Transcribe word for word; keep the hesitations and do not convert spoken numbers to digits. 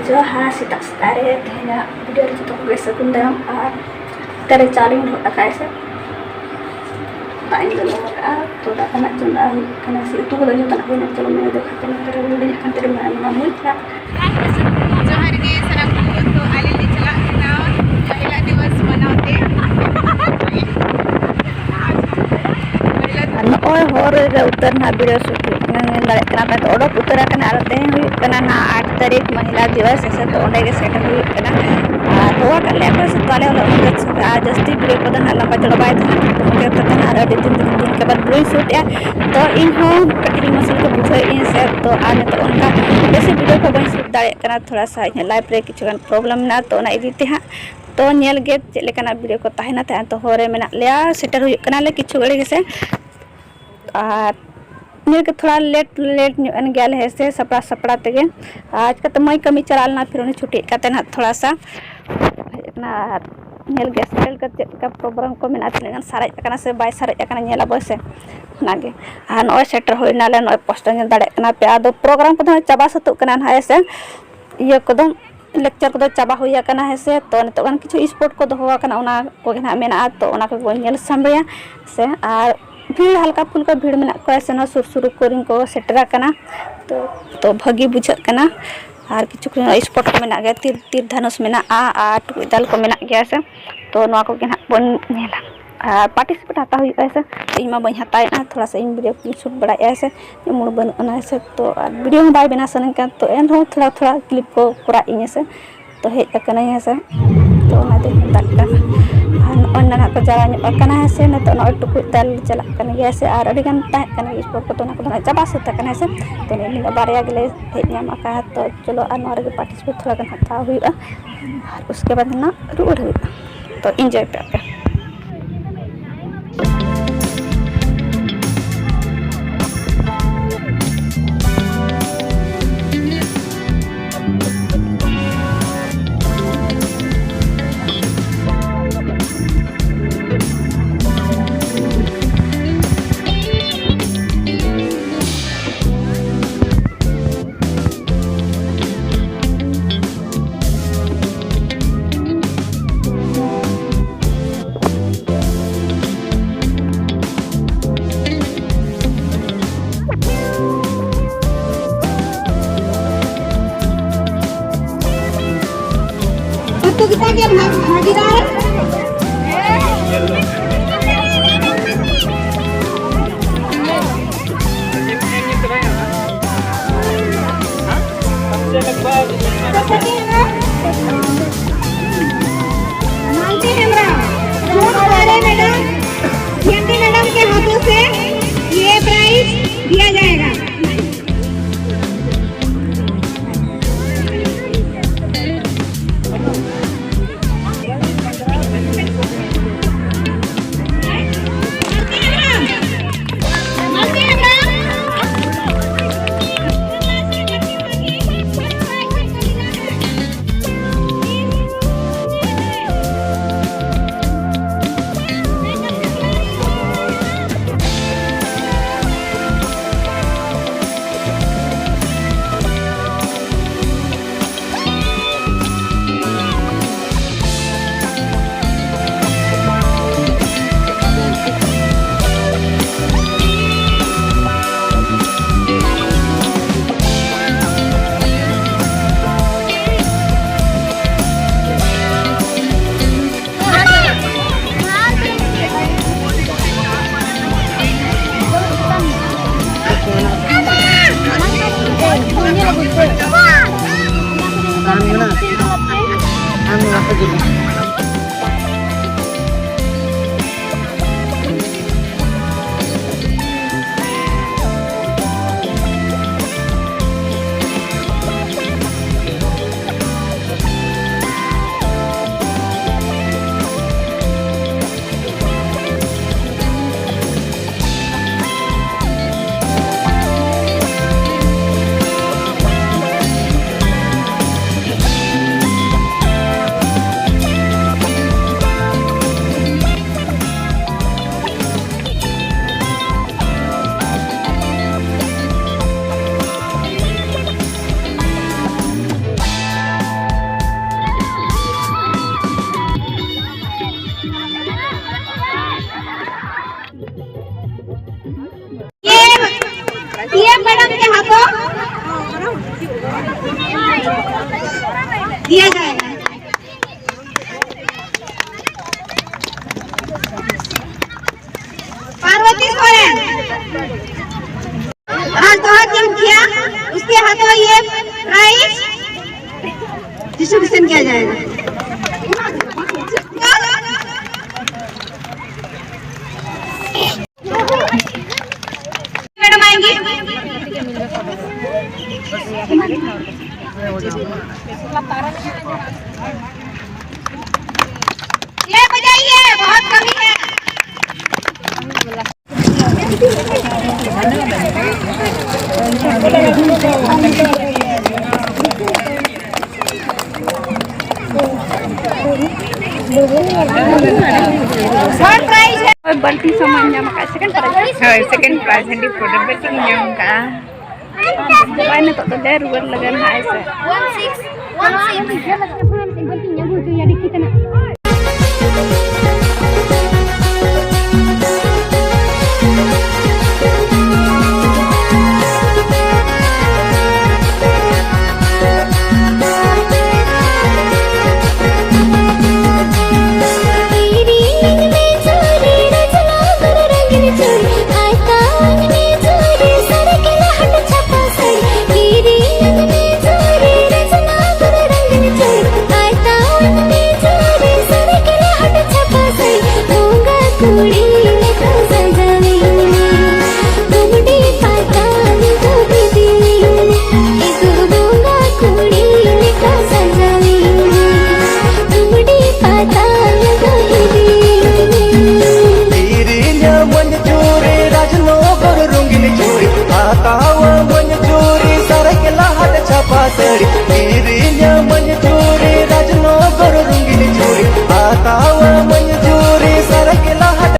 ᱡᱚᱦᱟᱨ, ᱥᱮᱛᱟᱜ ᱥᱮᱛᱟᱜ ᱨᱮ ᱛᱮᱦᱮᱧᱟᱜ video ᱨᱮ ᱡᱚᱛᱚ ᱠᱚᱜᱮ ᱥᱟᱹᱜᱩᱱ ᱫᱟᱨᱟᱢ᱾ ᱟᱨ ᱱᱚᱛᱮ ᱨᱮ ᱪᱟᱣᱞᱮᱧ ᱫᱚᱦᱚ ᱠᱟᱜᱼᱟ ᱥᱮ, ᱫᱟᱜ ᱤᱧ ᱫᱩᱞ ᱠᱟᱜᱼᱟ, ᱛᱚ ᱫᱟᱠᱟ ᱱᱟᱜ ᱪᱚᱸᱫᱟ ᱦᱩᱭᱩᱜ ᱠᱟᱱᱟ, ᱥᱮ ᱩᱛᱩ ᱠᱚᱫᱚ ᱡᱚᱛᱚᱱᱟᱜ ᱦᱩᱭᱱᱟ᱾ ᱪᱚᱞᱚ ᱢᱮ ᱫᱚ ᱠᱷᱟᱱ ᱛᱮ ᱱᱚᱛᱮ ᱨᱮ ᱦᱩᱰᱤᱧ ᱟᱠᱟᱱ ᱛᱮ ᱢᱟ ᱢᱩᱭ ᱨᱟᱜ᱾ ᱡᱚᱦᱟᱨ ᱜᱮ ᱥᱟᱱᱟᱢ ᱠᱚ, ᱛᱚ ᱟᱞᱮ ᱞᱮ ᱪᱟᱞᱟᱜ ᱠᱟᱱᱟ ᱢᱚᱦᱤᱞᱟ ᱫᱤᱵᱚᱥ ᱢᱟᱱᱟᱣ ᱛᱮ᱾ ᱟᱨ ᱱᱚᱜᱼᱚᱭ ᱦᱚᱨ ᱨᱮ ᱩᱛᱟᱹᱨ ᱱᱟᱦᱟᱜ video shoot ᱦᱩᱭᱩᱜ ᱠᱟᱱᱟ, ᱧᱮᱞ ᱫᱟᱲᱮᱭᱟᱜ ᱠᱟᱱᱟ ᱯᱮ, ᱛᱚ ᱚᱰᱚᱠ ᱩᱛᱟᱹᱨ ᱟᱠᱟᱱᱟ᱾ ᱟᱨ ᱛᱮᱦᱮᱧ ᱦᱩᱭᱩᱜ ᱠᱟᱱᱟ ᱱᱟᱦᱟᱜ ᱟᱴ ᱛᱟᱹᱨᱤᱠᱷ ᱢᱚᱦᱤᱞᱟ ᱫᱤᱵᱚᱥ, ᱦᱮᱸ ᱥᱮ, ᱛᱚ ᱚᱸᱰᱮ ᱜᱮ ᱥᱮᱴᱮᱨ ᱦᱩᱭᱩᱜ ᱠᱟᱱᱟ᱾ ᱟᱨ ᱦᱚᱦᱚ ᱟᱠᱟᱫ ᱞᱮᱭᱟ ᱠᱚ ᱥᱮ, ᱛᱚ ᱟᱞᱮ ᱦᱚᱸᱞᱮ ᱩᱰᱩᱠ ᱠᱟᱱᱟ᱾ ᱟᱨ ᱡᱟᱹᱥᱛᱤ video ᱠᱚᱫᱚ ᱱᱟᱦᱟᱜ ᱞᱟᱸᱵᱟ ᱪᱚᱲᱟ ᱵᱟᱭ ᱛᱟᱦᱮᱱᱟ, ᱛᱚ ᱚᱱᱠᱟ ᱠᱟᱛᱮ ᱱᱟᱦᱟᱜ ᱟᱹᱰᱤ ᱫᱤᱱ ᱫᱤᱱ ᱠᱮ ᱵᱟᱫ video ᱧ shoot ᱮᱜᱼᱟ᱾ ᱛᱚ ᱤᱧ ᱦᱚᱸ ᱠᱟᱹᱴᱤᱡ ᱤᱧ ᱢᱩᱥᱠᱤᱞ ᱠᱚ ᱵᱩᱡᱷᱟᱹᱣᱮᱫ ᱤᱧ ᱥᱮ, ᱛᱚ ᱟᱨ ᱱᱤᱛᱚᱜ ᱚᱱᱠᱟ ᱵᱮᱥᱤ video ᱠᱚ ᱵᱟᱹᱧ shoot ᱫᱟᱲᱮᱭᱟᱜ ᱠᱟᱱᱟ, ᱛᱷᱚᱲᱟ ᱥᱟ ᱤᱧᱟᱹᱜ life ᱨᱮ ᱠᱤᱪᱷᱩ ᱜᱟᱱ problem ᱢᱮᱱᱟᱜᱼᱟ, ᱛᱚ ᱚᱱᱟ ᱤᱫᱤ ᱛᱮ ᱦᱟᱸᱜ᱾ ᱛᱚ ᱧᱮᱞ ᱜᱮ ᱪᱮᱫ ᱞᱮᱠᱟᱱᱟᱜ video ᱠᱚ ᱛᱟᱦᱮᱱᱟ ᱛᱟᱦᱮᱸᱫ᱾ ᱛᱚ ᱦᱚᱨ ᱨᱮ ᱢᱮᱱᱟᱜ ᱞᱮᱭᱟ, ᱥᱮᱴᱮᱨ ᱦᱩᱭᱩᱜ ᱠᱟᱱᱟᱞᱮ ᱠᱤᱪᱷᱩ ᱜᱷᱟᱹᱲᱤ ᱜᱮᱥᱮ᱾ ᱟᱨ ᱱᱤᱭᱟᱹ ᱜᱮ ᱛᱷᱚᱲᱟ late, late ᱧᱚᱜ ᱮᱱ ᱜᱮᱭᱟᱞᱮ ᱦᱮᱸ ᱥᱮ, ᱥᱟᱯᱲᱟᱣ ᱥᱟᱯᱲᱟᱣ ᱛᱮᱜᱮ᱾ ᱟᱨ ᱪᱤᱠᱟᱹᱛᱮ ᱢᱟᱹᱭ ᱠᱟᱹᱢᱤ ᱪᱟᱞᱟᱣ ᱞᱮᱱᱟ, ᱯᱷᱤᱨ ᱩᱱᱤ ᱪᱷᱩᱴᱤᱜ ᱠᱟᱛᱮ ᱱᱟᱦᱟᱜ ᱛᱷᱚᱲᱟ ᱥᱟ ᱦᱮᱡ ᱮᱱᱟ᱾ ᱟᱨ ᱧᱮᱞ ᱜᱮ ᱥᱮᱴᱮᱨ ᱠᱟᱛᱮ ᱪᱮᱫ ᱞᱮᱠᱟ program ᱠᱚ ᱢᱮᱱᱟᱜᱼᱟ, ᱛᱤᱱᱟᱹᱜ ᱜᱟᱱ ᱥᱟᱨᱮᱡ ᱟᱠᱟᱱᱟ ᱥᱮ ᱵᱟᱭ ᱥᱟᱨᱮᱡ ᱟᱠᱟᱱᱟ, ᱧᱮᱞ ᱟᱵᱚ ᱥᱮ ᱚᱱᱟᱜᱮ᱾ ᱟᱨ ᱱᱚᱜᱼᱚᱭ ᱥᱮᱴᱮᱨ ᱦᱩᱭ ᱱᱟᱞᱮ, ᱱᱚᱜᱼᱚᱭ poster ᱧᱮᱞ ᱫᱟᱲᱮᱭᱟᱜ ᱠᱟᱱᱟ ᱯᱮ᱾ ᱟᱫᱚ program ᱠᱚᱫᱚ ᱦᱟᱸᱜ ᱪᱟᱵᱟ ᱥᱟᱹᱛᱚᱜ ᱠᱟᱱᱟ ᱱᱟᱦᱟᱜ ᱦᱮᱸ ᱥᱮ, ᱤᱭᱟᱹ ᱠᱚᱫᱚ lecture ᱠᱚᱫᱚ ᱪᱟᱵᱟ ᱦᱩᱭ ᱟᱠᱟᱱᱟ ᱦᱮᱸ ᱥᱮ᱾ ᱛᱚ ᱱᱤᱛᱚᱜ ᱜᱟᱱ ᱠᱤᱪᱷᱩ sport ᱠᱚ ᱫᱚᱦᱚ ᱟᱠᱟᱱᱟ, ᱚᱱᱟ ᱠᱚᱜᱮ ᱱᱟᱦᱟᱜ ᱢᱮᱱᱟᱜᱼᱟ, ᱛᱚ ᱚᱱᱟ ᱠᱚᱜᱮ ᱵᱚᱱ ᱧᱮᱞ ᱥᱟᱢᱵᱷᱟᱭᱟ ᱥᱮ᱾ ᱟᱨ ᱵᱷᱤᱲ, ᱦᱟᱞᱠᱟ ᱯᱷᱩᱞᱠᱟ ᱵᱷᱤᱲ ᱢᱮᱱᱟᱜ ᱠᱚᱣᱟ ᱥᱮ, ᱱᱚᱣᱟ ᱥᱩᱨ ᱥᱩᱨ ᱠᱚᱨᱮᱱ ᱠᱚ ᱥᱮᱴᱮᱨ ᱟᱠᱟᱱᱟ, ᱛᱚ, ᱛᱚ ᱵᱷᱟᱹᱜᱤ ᱵᱩᱡᱷᱟᱹᱜ ᱠᱟᱱᱟ᱾ ᱟᱨ ᱠᱤᱪᱷᱩ ᱠᱤᱪᱷᱩ sport ᱠᱚ ᱢᱮᱱᱟᱜ ᱜᱮᱭᱟ, ᱛᱤᱨ, ᱛᱤᱨ ᱫᱷᱟᱱᱩᱥ ᱢᱮᱱᱟᱜᱼᱟ ᱟᱨ ᱴᱩᱠᱩᱡ ᱫᱟᱞ ᱠᱚ ᱢᱮᱱᱟᱜ ᱜᱮᱭᱟ ᱥᱮ, ᱛᱚ ᱱᱚᱣᱟ ᱠᱚᱜᱮ ᱱᱟᱦᱟᱜ ᱵᱚᱱ ᱧᱮᱞᱟ᱾ ᱟᱨ participate ᱦᱟᱛᱟᱣ ᱦᱩᱭᱩᱜᱼᱟ ᱥᱮ, ᱤᱧ ᱢᱟ ᱵᱟᱹᱧ ᱦᱟᱛᱟᱣᱮᱫᱼᱟ, ᱛᱷᱚᱲᱟ ᱥᱟ ᱤᱧ video ᱠᱚᱧ shoot ᱵᱟᱲᱟᱭᱮᱫᱼᱟ ᱥᱮ, mood ᱵᱟᱹᱱᱩᱜ ᱟᱱᱟ ᱥᱮ, ᱛᱚ ᱟᱨ video ᱦᱚᱸ ᱵᱟᱭ ᱵᱮᱱᱟᱣ ᱥᱟᱱᱟᱧ ᱠᱟᱱ, ᱛᱚ ᱮᱱᱨᱮᱦᱚᱸ ᱛᱷᱚᱲᱟ ᱛᱷᱚᱲᱟ clip ᱠᱚ ᱠᱚᱨᱟᱣ ᱤᱧ ᱥᱮ᱾ ᱛᱚ ᱦᱮᱡ ᱟᱠᱟᱱᱟᱹᱧ ᱦᱮᱸ ᱥᱮ, ᱛᱚ ᱚᱱᱟ ᱫᱚᱧ ᱢᱮᱛᱟᱜ ᱠᱟᱱᱟ᱾ ᱟᱨ ᱱᱚᱜᱼᱚᱭ ᱱᱟᱱᱟ ᱠᱚ ᱡᱟᱣᱨᱟ ᱧᱚᱜ ᱟᱠᱟᱱᱟ ᱦᱮᱸ ᱥᱮ, ᱱᱤᱛᱚᱜ ᱱᱚᱜᱼᱚᱭ ᱴᱩᱠᱩᱡ ᱫᱟᱞ ᱪᱟᱞᱟᱜ ᱠᱟᱱ ᱜᱮᱭᱟ ᱥᱮ, ᱟᱨ ᱟᱹᱰᱤ ᱜᱟᱱ ᱛᱟᱦᱮᱸ ᱠᱟᱱ ᱜᱮᱭᱟ sport ᱠᱚᱫᱚ, ᱚᱱᱟ ᱠᱚᱫᱚ ᱱᱟᱜ ᱪᱟᱵᱟ ᱥᱟᱹᱛ ᱟᱠᱟᱱᱟ ᱦᱮᱸ ᱥᱮ᱾ ᱛᱚ ᱱᱤᱭᱟᱹ ᱵᱟᱨᱭᱟ ᱜᱮᱞᱮ ᱦᱮᱡ ᱧᱟᱢ ᱟᱠᱟᱫᱼᱟ, ᱛᱚ ᱪᱚᱞᱚ ᱟᱨ ᱱᱚᱣᱟ ᱨᱮᱜᱮ participate ᱛᱷᱚᱲᱟ ᱜᱟᱱ ᱦᱟᱛᱟᱣ ᱦᱩᱭᱩᱜᱼᱟ, ᱟᱨ ᱩᱥᱠᱮ ᱵᱟᱫ ᱱᱟᱜ ᱨᱩᱣᱟᱹᱲ ᱦᱩᱭᱩᱜᱼᱟ᱾ ᱛᱚ enjoy ᱯᱮ ᱟᱯᱮ᱾ भागीदार। मालती हेम्ब्रम, बहुत सारे मैडम, जयंती मैडम के हाथों से ये प्राइज दिया जाएगा। आज बहुत टीम किया, उसके हाथों ये प्राइज डिस्ट्रीब्यूशन किया जाएगा। मैडम आएंगी। ये बजाइए, बहुत कमी है। Third prize ᱦᱳᱭ, ᱵᱟᱹᱞᱛᱤ ᱥᱟᱢᱟᱱ ᱧᱟᱢ ᱟᱠᱟᱫ, second prize᱾ ᱦᱳᱭ, second prize ᱦᱟᱺᱰᱤ ᱯᱟᱹᱣᱨᱟᱹ ᱵᱟᱹᱞᱛᱤ ᱧᱟᱢ ᱟᱠᱟᱫᱼᱟ᱾ ᱵᱟᱭ ᱱᱤᱛᱚᱜ ᱫᱚ ᱰᱷᱮᱨ ᱨᱩᱣᱟᱹᱲ ᱞᱟᱹᱜᱤᱫ ᱦᱟᱸᱜ ᱦᱮᱸ ᱥᱮ᱾ ᱠᱤᱨᱤᱧᱟᱹᱢᱟᱹᱧ ᱪᱩᱲᱤ ᱨᱟᱡᱽᱱᱚᱜᱚᱨ ᱨᱚᱝᱜᱤᱱ ᱪᱩᱲᱤ, ᱦᱟᱛᱟᱣᱟᱢᱟᱹᱧ ᱪᱩᱲᱤ ᱥᱟᱨᱟᱭᱠᱮᱞᱟ ᱦᱟᱴ ᱪᱷᱟᱯᱟ ᱥᱟᱹᱲᱤ᱾ ᱠᱤᱨᱤᱧᱟᱹᱢᱟᱹᱧ